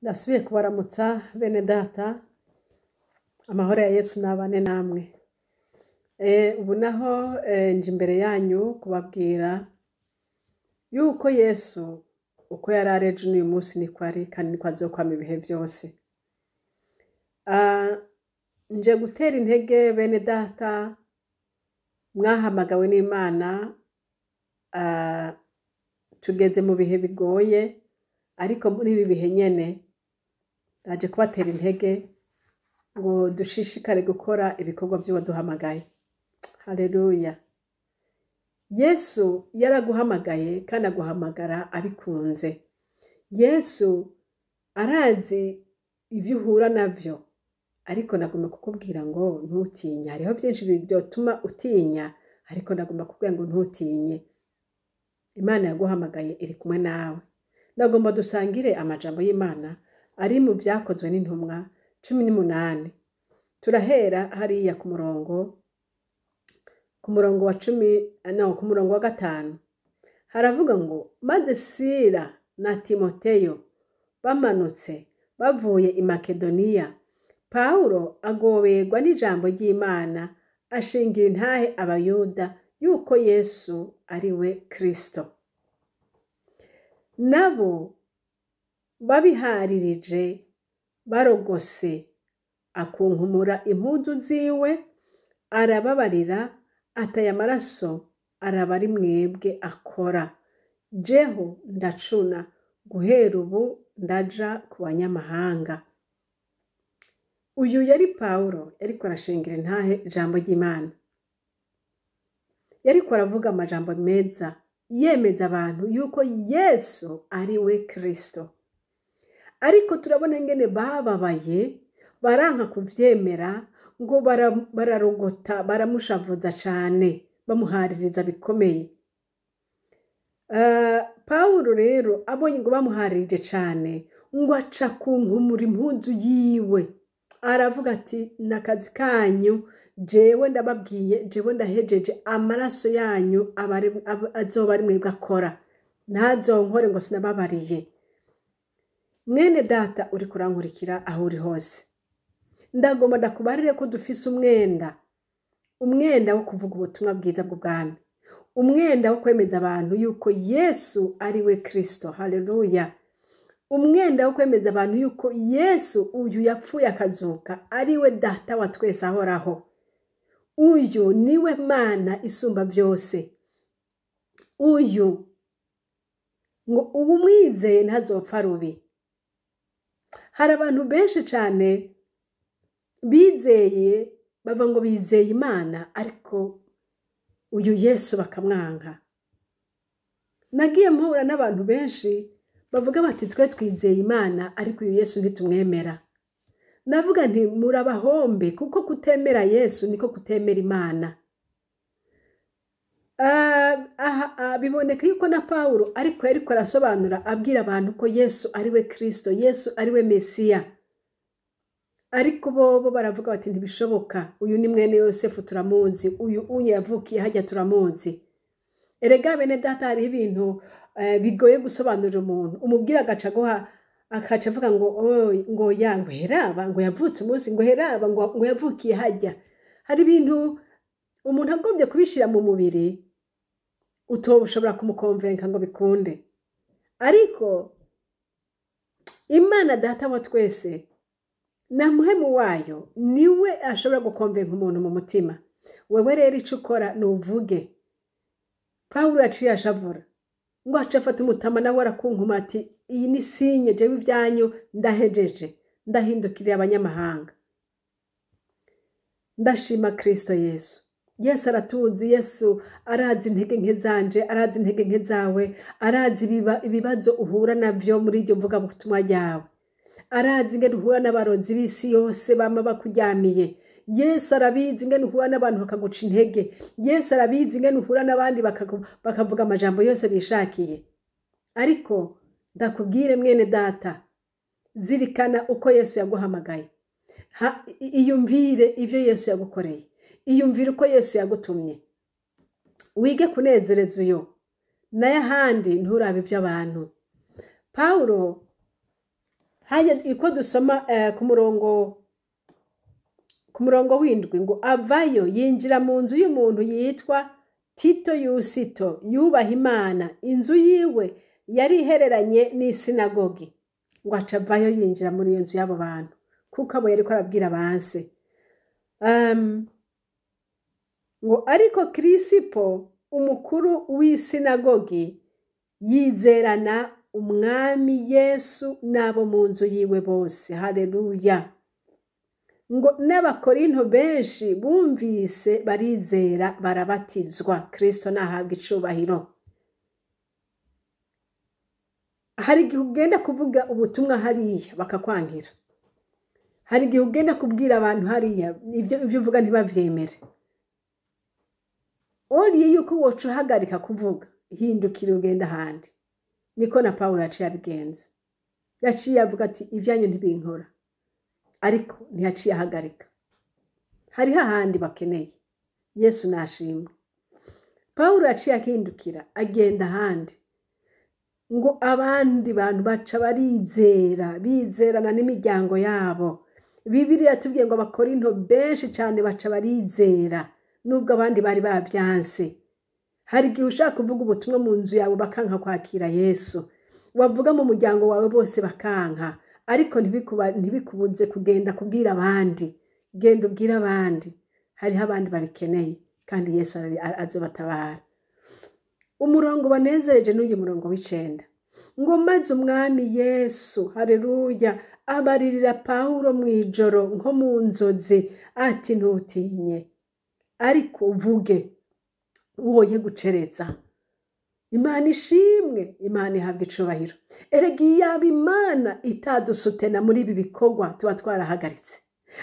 Ndasubiye kubaramutsa bene data, amahoro ya Yesu nabane namwe. Ubu naho nje imbere yanyu kubabwira yuko Yesu uko yari ari ejo n'uyu munsi niko ari kandi niko azokwama ibihe byose. Nje gutera intege bene data mwahamagawe n'Imana, tugeze mu bihe bigoye, ariko muri ibi bihe nyene ndaje kubatera intege ngo dushishikare gukora ibikorwa by'uwaduhamagaye. Haleluya! Yesu yaraguhamagaye kandi aguhamagara abikunze. Yesu arazi ivyo uhura navyo, ariko nagomba kukubwira ngo ntutinye. Hariho byinshi byotuma utinya, ariko nagomba kukubwira ngo ntutinye. Imana yaguhamagaye iri kumwe nawe. Ndagomba dusangire amajambo y'Imana ari mu Vyakozwe n'Intumwa 18. Turahera hariya ku murongo wa 10, no ku murongo wa 5. Haravuga ngo: "Maze Sila na Timoteyo bamanutse bavuye i Makedoniya, Pawulo agoberwa n'ijambo ry'Imana, ashingira intahe Abayuda yuko Yesu ari we Kristo. Nabo babiharirije barogose, akunkumura impuzu ziwe, arababarira ati: 'Aya maraso araba ari mwebwe akora. Jeho ndacuna, guhera ubu ndaja ku banyamahanga.'" Uyu yari Pawulo, yariko arashingira intahe ijambo ry'Imana. Yariko aravuga amajambo meza, yemeza abantu yuko Yesu ari we Kristo. Ariko turabona ingene bababaye, baranka kuvyemera, ngo bararogota, baramushavuza cane, bamuhaririza bikomeye. Pawulo rero abonye ngo bamuharirije cane, ngo aca kunkumura impuzu yiwe, aravuga ati: "N'akazi kanyu, jewe ndababwiye, jewe ndahejeje, amaraso yanyu azoba ari mwebwe akora, ntazonkore ngo sinababariye." Mwene data uri kurankurikira aho uri hose, ndagomba ndakubarire ko dufise umwenda, umwenda wo kuvuga ubutumwa bwiza bw'ubwami, umwenda wo kwemeza abantu yuko Yesu ari we Kristo. Haleluya! Umwenda wo kwemeza abantu yuko Yesu uyu yapfuye akazuka ari we Data wa twese ahoraho. Uyu niwe Mana isumba byose. Uyu ngo uwumwizeye ntazopfa rubi. Hari abantu benshi cyane bizeye, bava ngo bizeye Imana, ariko uyu Yesu bakamwanka. Nagiye mpura n'abantu benshi bavuga bati: "Twe twizeye Imana, ariko uyu Yesu ntitumwemera." Ndavuga nti: "Murabahombe, kuko kutemera Yesu niko kutemera Imana." Aha biboneka yuko na Pawulo ariko yariko arasobanura, abwira abantu ko Yesu ari we Kristo, Yesu ari we Mesiya, ariko bobo baravuga bati: "Ntibishoboka, uyu ni mwene Yosefu, turamuzi, uyu unye yavukiye hajya turamuzi." Erega bene data, hariho ibintu bigoye gusobanurira umuntu. Umubwira agaca aguha, akaca avuga ngo: "Oh, ngo ya, ngo heraba, ngo yavutse umunsi, ngo heraba, ngo yavukiye hajya." Hari ibintu umuntu agombye kubishira mu mubiri utoba ushobora kumukonvenka ngo bikunde. Ariko Imana Data wa twese na muhemu wayo niwe ashobora gukonvenka umuntu mu mutima. Wewe rero ico ukora ni uvuge. Pawulo yaciye ashavura, ngo ace afata umutama, nawe arakunkuma ati: "Iyi ni signe, jewe ibyanyu ndahejeje, ndahindukiriye abanyamahanga." Ndashima Kristo Yesu. Yesu aratuzi. Yesu arazi intege nke zanje, arazi intege nke zawe, arazi ibibazo uhura navyo muri iryo mvugabutumwa ryawe, arazi ingene uhura n'abarozi b'isi yose bama bakuryamiye. Yesu arabizi ingene uhura n'abantu bakaguca intege. Yesu arabizi ingene uhura n'abandi bakavuga amajambo yose bishakiye. Ariko ndakubwire mwene data, zirikana uko Yesu yaguhamagaye. Iyumvire ivyo Yesu yagukoreye, iyumvire uko Yesu yagutumye, wige kunezereza uyo, nayo ahandi nturabe ivy'abantu. Pawulo Haya iko dusoma ku murongo w'indwi ngo avayo yinjira mu nzu y'umuntu yitwa Tito Yusito, yubaha Imana, inzu yiwe yari ihereranye n'isinagogi. Ngo aca avayo yinjira muri iyo nzu y'abo bantu, kuko abo yariko arabwira banse. Ngo ariko Kirisipo, umukuru w'isinagogi, yizerana Umwami Yesu n'abo mu nzu yiwe bose. Haleluya! Ngo n'Abakorinto benshi bumvise barizera, barabatizwa. Kristo nahabwa icubahiro. Hari igihe ugenda kuvuga ubutumwa hariya bakakwangira, hari igihe ugenda kubwira abantu hariya ibyo uvuga ntibavyemere. Oriye yuko woca uhagarika kuvuga, hindukira ugenda ahandi. Niko na Pawulo yaciye abigenza. Yaciye avuga ati: "Ibyanyu ntibinkora," ariko ntiyaciye ahagarika. Hariho ahandi bakeneye. Yesu nashimwe. Pawulo yaciye ahindukira agenda ahandi. Ngo abandi bantu baca barizera, bizerana n'imiryango yabo. Bibiliya yatubwiye ngo Abakorinto benshi cyane baca barizera, nubwo abandi bari babyanse. Hari igihe ushaka kuvuga ubutumwa mu nzu yawe bakanka kwakira Yesu, wavuga mu muryango wawe bose bakanka, ariko ntibikubuze kugenda kubwira abandi. Genda ubwire abandi, hariho abandi babikeneye, kandi Yesu azobatabara. Umurongo banezereje n'uyu murongo w'icenda ngo maze Umwami Yesu, hareruya, abaririra Pawulo mu ijoro nko mu nzozi ati: "Ntutinye, ariko uvuge, woye gucereza." Imana ishimwe, Imana ihabwa icubahiro. Erega iyaba Imana itadusutena muri ibi bikorwa, tuba twarahagaritse.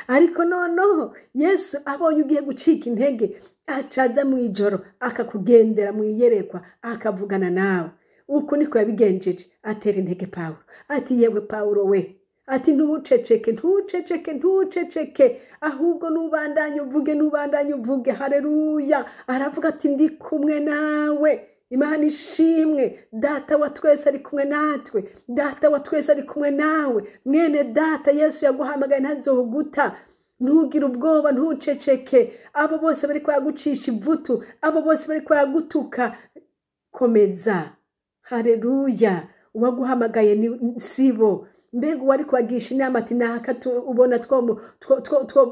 Ariko noneho Yesu abonye ugiye gucika intege, acaza mu ijoro akakugendera mu iyerekwa, akavugana nawe. Uku niko yabigenjeje, atera intege Pawulo ati: "Yewe Pawulo we," ati, "ntuceceke, ntuceceke, ntuceceke, ahubwo nubandanye uvuge, nubandanye uvuge." Hareruya! Aravuga ati: "Ndi kumwe nawe." Imana ishimwe. Data wa twese ari kumwe natwe, Data wa twese ari kumwe nawe. Mwene Data, Yesu yaguhamagaye, ntazoguta. Ntugire ubwoba, ntuceceke. Abo bose bari baragucisha ivutu, abo bose bari baragutuka, komeza. Hareruya! Uwaguhamagaye ni sibo. Mbega uwari kubagisha inama ati: "Naka ubona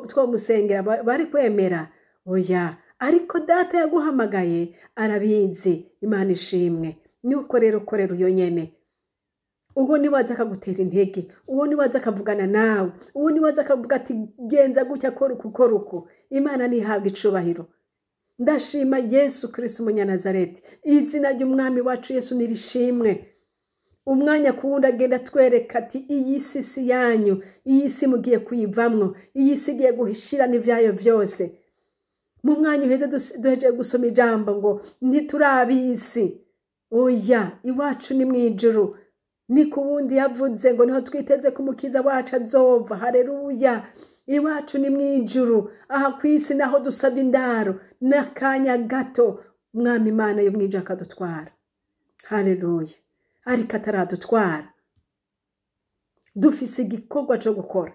twomusengera," bari kwemera? Oya. Ariko Data yaguhamagaye arabizi. Imana ishimwe. Nuko rero korera uyo nyene. Uwo niwaza akagutera intege, uwo niwaza akavugana nawe, uwo niwaza akavuga ati: "Genza gutya, kora uku, kora uku." Imana ntihabwa icubahiro. Ndashima Yesu Kristo Umunyanazareti. Izina ry'Umwami wacu Yesu nirishimwe. Umwanya ku wundi agenda atwereka ati: "Iyi si si yanyu, iyi si mugiye kuyivamwo, iyi si igiye gushira n'ibyayo byose." Mu mwanya uheze duhejeje gusoma ijambo ngo ntituri ab'isi. Oya, iwacu ni mu ijuru. Ni ku wundi yavuze ngo niho twiteze ko Umukiza wacu azova. Hareruya! Iwacu ni mu ijuru. Aha ku isi naho dusaba indaro n'akanya gato, Umwami Imana yo mu ijuru akadutwara. Hareruya! Ariko ataradutwara, dufise igikorwa cyo gukora,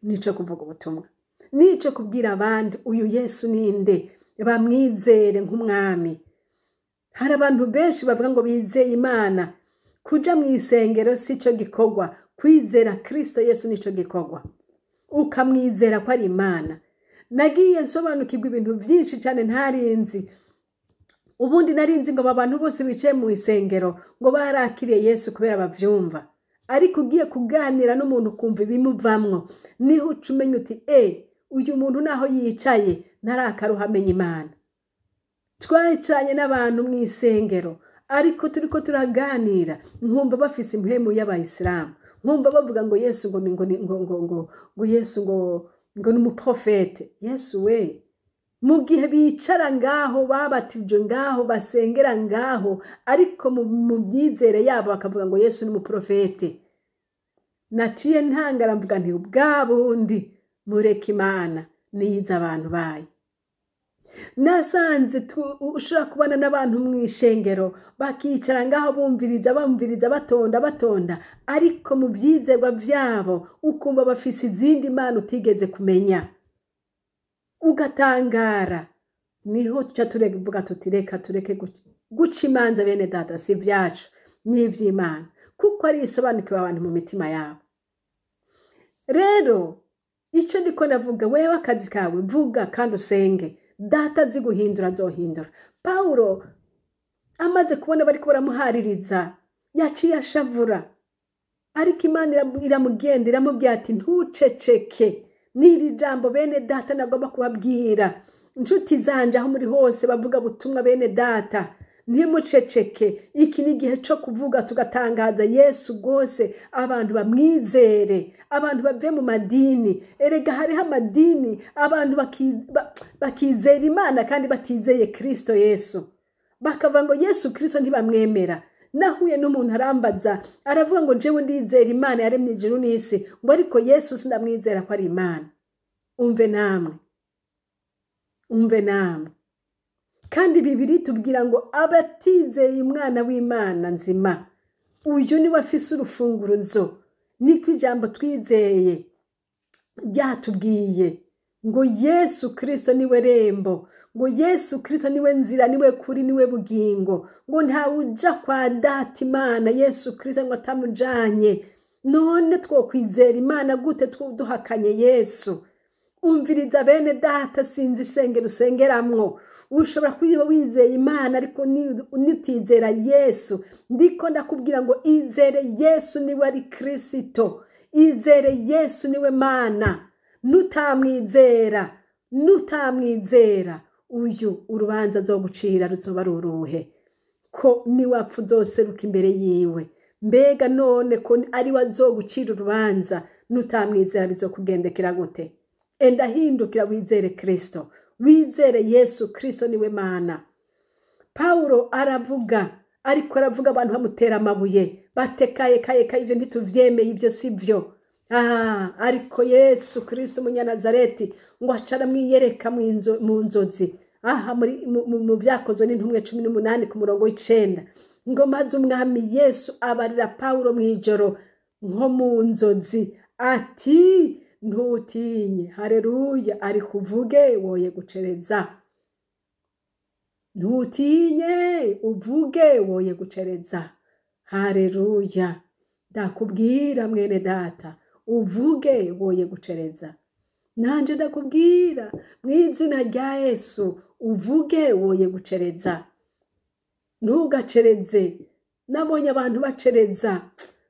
nico kuvuga ubutumwa, nico kubwira abandi uyu Yesu ninde, bamwizere nk'Umwami. Hari abantu benshi bavuga ngo bizeye Imana. Kuja mu isengero si cyo gikorwa, kwizera Kristo Yesu nico gikorwa, ukamwizera ko ari Imana. Nagiye nsobanukirwa ibintu byinshi cyane ntarinzi. Ubundi narinzi ngo aba bantu bose bicaye mu isengero ngo barakiriye Yesu kubera bavyumva. Ariko ugiye kuganira n'umuntu ukumva ibimuvamwo, niho uca umenya uti: "E, uyu muntu naho yicaye ntarakaruha amenya Imana." Twicaranye n'abantu mu isengero, ariko turiko turaganira nkumva bafise impwemu y'Abayisilamu, nkumva bavuga ngo Yesu ngo ni- ngo ni- ngo ngo ngo ngo Yesu ngo ni umuprofete. Yesu we! Mu gihe bicara ngaho, babatijwe ngaho, basengera ngaho, ariko mu myizere yabo bakavuga ngo Yesu ni umuprofete. Naciye ntangara mvuga nti: "Bwa bundi mureke Imana niyiza abantu bayo." Nasanze ushobora kubana n'abantu mu ishengero bakicara ngaho bumviriza bumviriza, batonda batonda, ariko mu byizerwa byabo ukumva bafise izindi mana utigeze kumenya, ugatangara. Niho tuca tuvuga tuti reka tureke guca imanza bene data, si ibyacu ni iby'Imana, kuko ari isobanukiwe abantu mu mitima yabo. Rero icyo ndiko navuga, wewe akazi kawe vuga kandi usenge, data azi guhindura azohindura. Pawulo amaze kubona bariko baramuhaririza yaciye ashavura, ariko Imana iramugenda iramubwira ati ntuceceke. N'iri jambo bene data nagomba kubabwira, inshuti zanje aho muri hose bavuga butumwa, bene data ntimuceceke. Iki ni igihe cyo kuvuga tugatangaza Yesu rwose, abantu bamwizere, abantu bave mu madini. Erega hariho amadini abantu bakizera Imana kandi batizeye Kristo Yesu, bakavuga ngo Yesu Kristo ntibamwemera. Nahuye n'umuntu arambaza, aravuga ngo jewe ndizera Imana yaremye ijuru n'isi, ngo ariko Yesu sindamwizera ko ari Imana. Umve namwe, umve namwe. Kandi Bibiri tubwira ngo abatizeye umwana w'Imana nzima, uyu niwe afise urufunguruzo. Niko ijambo twizeye ryatubwiye ngo Yesu Kristo niwe rembo, ngo Yesu Kristo niwe nzira, niwe kuri, niwe bugingo, ngo ntawe uja kwa data Imana Yesu Kristo ngo atamujanye. None twokwizera Imana gute duhakanye Yesu? Umviriza bene data, sinzi ishengero usengeramwo, ushobora kuba wizeye Imana ariko nutizera Yesu. Ndiko ndakubwira ngo izere Yesu, niwe ari Kristo, izere Yesu niwe Mana. Nutamwizera, nutamwizera, uyu urubanza azogucira ruzoba ari uruhe? Ko niwapfa uzoseruka imbere yiwe. Mbega none ko ari we azogucira urubanza, nutamwizera bizokugendekera gute? Enda hindukira wizere Kristo, wizere Yesu Kristo niwe Mana. Pawulo aravuga, ariko aravuga abantu bamutera amabuye, batekaye kaye kaye, ibyo ntituvyemeye, ibyo si byo. Ariko Yesu Kristo umunyanazareti ngo aca aramwiyereka mu nzozi. Aha mu byakozwe n'intumwe 18 ku murongo w'9, ngo maze umwami Yesu abarira Pawulo mw'ijoro nko mu nzozi ati ntutinye, haleluya, ariko uvuge woye gucereza. Ntutinye, uvuge woye gucereza. Haleluya, ndakubwira mwene data, uvuge woye gucereza. Nanje ndakubwira mw'izina rya Yesu, uvuge woye gucereza. Ntugacereze. Nabonye abantu bacereza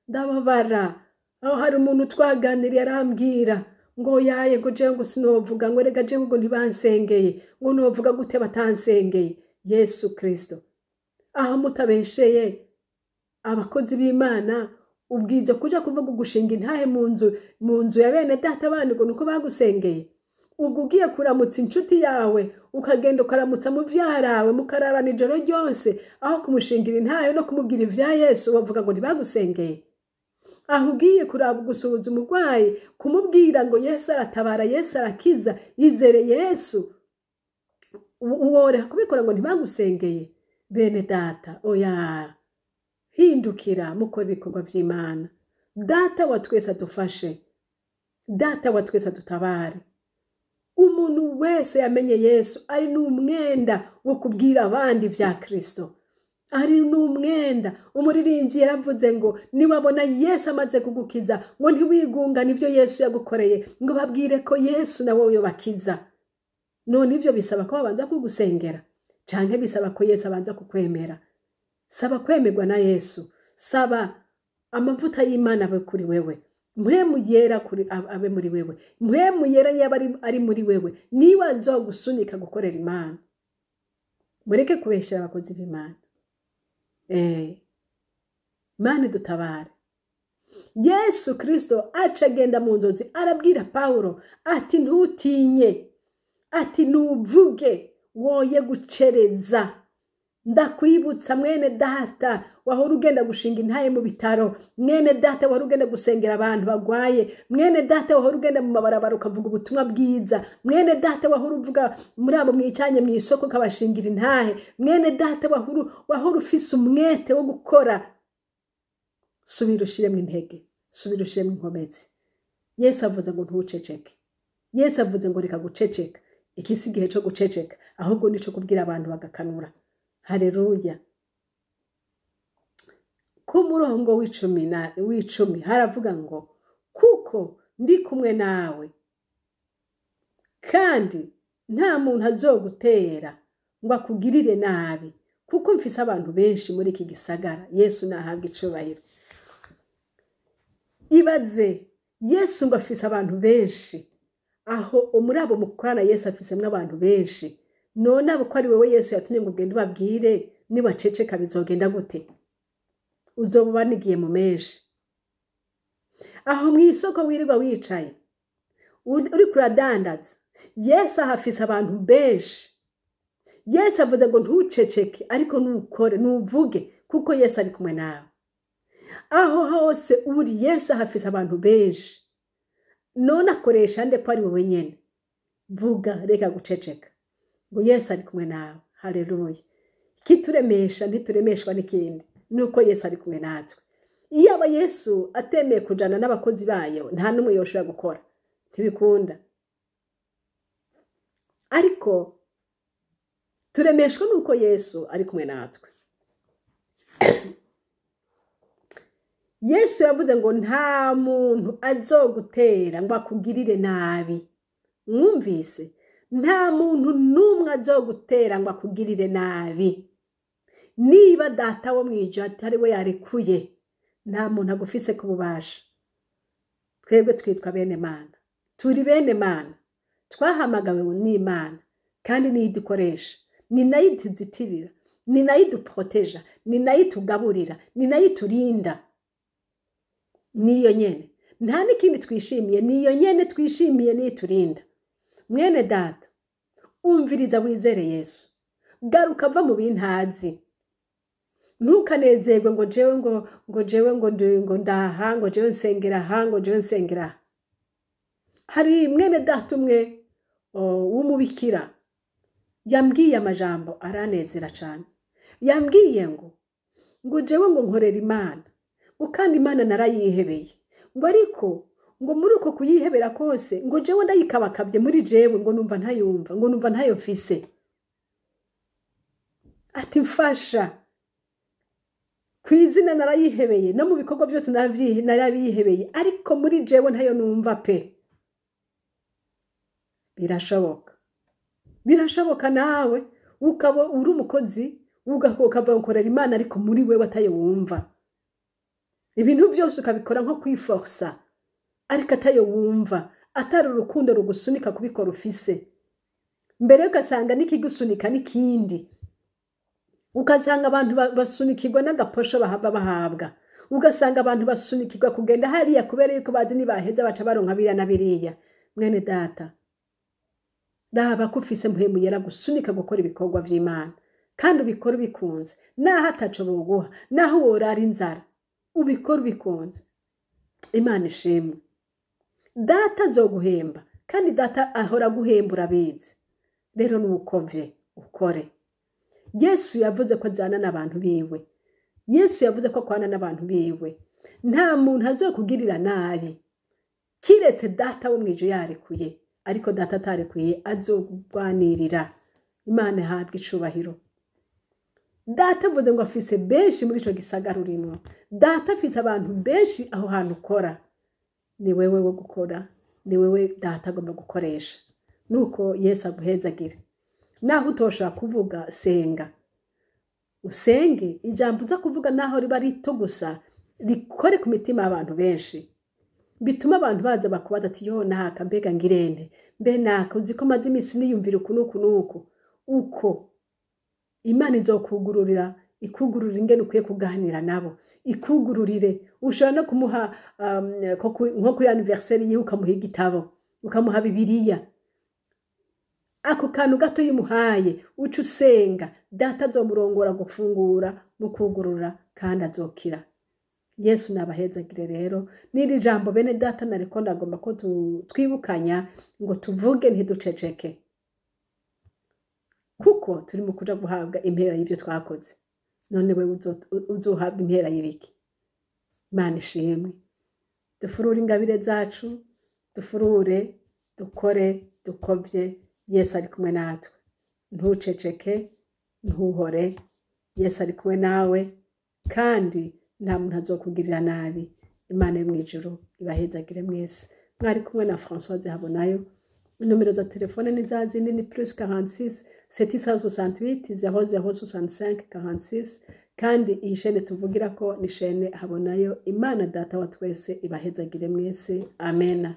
ndababara. Aho hari umuntu twaganiriye arambwira ngo yaye ngo jewe ngo sinovuga, ngo rega jewe ngo ntibansengeye, ngo novuga gute batansengeye. Yesu Kristo, aho mutabesheye abakozi b'Imana, ubwije kuja kuvuga gushinga intahe mu nzu ya bene data bandi ngo nuko bagusengeye. Ubwo ugiye kuramutsa inshuti yawe, ukagenda ukaramutsa muvyarawe, mukararana ijoro ryose, aho kumushingira intahe no kumubwira ivya Yesu, bavuga ngo ntibagusengeye. Aho ugiye kuraba gusuhuza umurwayi, kumubwira ngo Yesu aratabara, Yesu arakiza, yizere Yesu, uworeka kubikora ngo ntibagusengeye. Bene data, oya, hindukira mukora ibikorwa vy'Imana. Data wa twese adufashe, data wa twese adutabare. Umuntu wese yamenye Yesu ari n'umwenda wo kubwira abandi vya Kristo, ari n'umwenda. Umuririmbyi yaravuze ngo niwabona Yesu amaze kugukiza, ngo ntiwigungane ivyo Yesu yagukoreye, ngo babwire ko Yesu nawe yobakiza. None ivyo bisaba ko babanza kugusengera, canke bisaba ko Yesu abanza kukwemera? Saba kwemerwa na Yesu, saba amavuta y'Imana abe kuri wewe, mpwemu yera kuri abe muri wewe, mpwemu yera yaba ari muri wewe, niba azogusunika gukorera Imana. Mureke kubeshera abakozi b'Imana. Imana idutabare. Yesu Kristo aca agenda mu nzozi arabwira Pawulo ati ntutinye, ati nuvuge woye gucereza. Ndakwibutsa mwene data, wahora ugenda gushinga intaye mu bitaro, mwene data wahora ugenda gusengera abantu bagwaye, mwene data wahora ugenda mu mabarabara ukavuga ubutumwa bwiza, mwene data wahora uvuga muri abo mwicanye mu isoko ukabashingira intahe, mwene data wahora ufise umwete wo gukora. Subira ushiremo intege, subira ushiremo inkomezi. Yesu avuze ngo ntuceceke. Yesu avuze ngo reka guceceka. Iki si igihe cyo guceceka, ahubwo nico kubwira abantu bagakanura. Haleluya. Ku murongo w'icumi haravuga ngo kuko ndi kumwe nawe, kandi nta muntu azogutera ngo akugirire nabi, kuko mfise abantu benshi muri iki gisagara. Yesu nahabwa icubahiro. Ibaze, Yesu ngo afise abantu benshi. Aho muri abo mukorana Yesu afisemwo abantu benshi. None abo ko ari wewe Yesu yatumye ngo ugende ubabwire, niwaceceka bizogenda gute? Uzoba ubanigiye mu menshi. Aho mw'isoko wirirwa wicaye, uriko uradandaza, Yesu ahafise abantu benshi. Yesu avuze ngo ntuceceke, ariko nukore, nuvuge, kuko Yesu ari kumwe nawe. Aho hose uri, Yesu ahafise abantu benshi. None akoresha nde ko ari wowe nyene? Vuga, reka guceceka, ngo Yesu ari kumwe nawe. Haleluya. Ikituremesha ntituremeshwa n'ikindi, nuko Yesu ari kumwe natwe. Iyo aba Yesu atemeye kujana n'abakozi bayo, nta n'umwe yoshobora gukora, ntibikunda. Ariko turemeshwa nuko Yesu ari kumwe natwe. Yesu yavuze ngo nta muntu azogutera ngo akugirire nabi. Mwumvise? Nta muntu n'umwe azogutera ngo akugirire nabi. Niba data wo mw'ijuru atari we yarekuye, nta muntu agufise ku bubasha. Twebwe twitwa bene Mana, turi bene Mana, twahamagawe n'Imana, kandi niyo idukoresha, ni nayo ituzitirira, ni nayo iduproteja, ni nayo itugaburira, ni nayo iturinda. Niyo nyene, nta n'ikindi twishimiye, niyo nyene twishimiye, niyo iturinda. Mwene data, umviriza wizere Yesu, garuka va mu bintazi. Ntukanezerwe ngo jewe ngo jewe ngo ndaha, ngo jewe nsengera aha, ngo jewe nsengera aha. Hari mwene data umwe w'umubikira yambwiye amajambo aranezera cane. Yambwiye ngo jewe ngo nkorera Imana, ngo kandi Imana narayihebeye, ngo ariko ngo muri uko kuyihebera kose ngo jewe ndayikabakabye muri jewe, ngo numva ntayumva, ngo numva ntayo mfise. Ati mfasha, kw'izina narayihebeye, no mu bikorwa byose narabihebeye, ariko muri jewe ntayo numva pe. Birashoboka, birashoboka nawe ukaba uri umukozi ukava ukorera Imana, ariko muri wewe atayo wumva. Ibintu byose ukabikora nko kwiforsa, ariko atayo wumva, atari urukundo rugusunika kubikora ufise. Mbere ugasanga n'ikigusunika n'ikindi, ukasanga abantu basunikirwa n'agaposho bahava bahabwa, ugasanga abantu basunikirwa kugenda hariya kubera yuko bazi nibaheza baca baronka biriya na biriya. Mwene data, raba ko ufise mpwemu yera gusunika gukora ibikorwa vy'Imana, kandi ubikora ubikunze, naho ataco boguha, naho worara inzara, ubikora ubikunze. Imana ishimwe. Data azoguhemba, kandi data ahora aguhemba urabizi. Rero nukovye ukore. Yesu yavuze ko ajana n'abantu biwe. Yesu yavuze ko akwana n'abantu biwe. Nta muntu azokugirira nabi kiretse data wo mw'ijuru yarekuye, ariko data atarekuye azogwanirira. Imana ihabwe icubahiro. Data avuze ngo afise benshi muri ico gisagara urimwo. Data afise abantu benshi aho hantu ukora. Ni wewe wo gukora, ni wewe data agomba gukoresha. Nuko Yesu aguhezagire. Naho utoshobora kuvuga, senga. Usenge, ijambo uza kuvuga naho riba rito gusa, rikore ku mitima y'abantu benshi. Bituma abantu baza bakubaza ati yo naka mbega ngirente, mbe naka uzi ko maze imisi niyumvira uku n'uku n'uku. Uko Imana izokugururira, ikugururira ingene ukwiye kuganira nabo, ikugururire. Ushobora no kumuha nko kuri anniversaire yiwe ukamuha igitabo, ukamuha Bibiliya. Ako kantu gato yimuhaye, uca usenga, data azomurongora gufungura mu kugurura kandi azokira. Yesu nabahezagire. Rero n'iri jambo, bene data, nariko ndagomba ko twibukanya ngo tuvuge, ntiduceceke, kuko turi mu kuja guhabwa impera y'ivyo twakoze. None wewe uzohabwa impera y'ibiki? Imana ishimwe. Dufurure ingabire zacu, dufurure, dukore, dukovye. Yesu ari kumwe natwe. Ntuceceke, ntuhore. Yesu ari kumwe nawe, kandi nta muntu azokugirira nabi. Imana yo mw'ijuru ibahezagire mwese. Mwari kumwe na Françoise Habonayo. Nomero za telefone ni za zindi, ni +46 768 00 65 46. Kandi iyi shene tuvugira ko ni shene Habonayo. Imana Data wa twese ibahezagire mwese. Amena.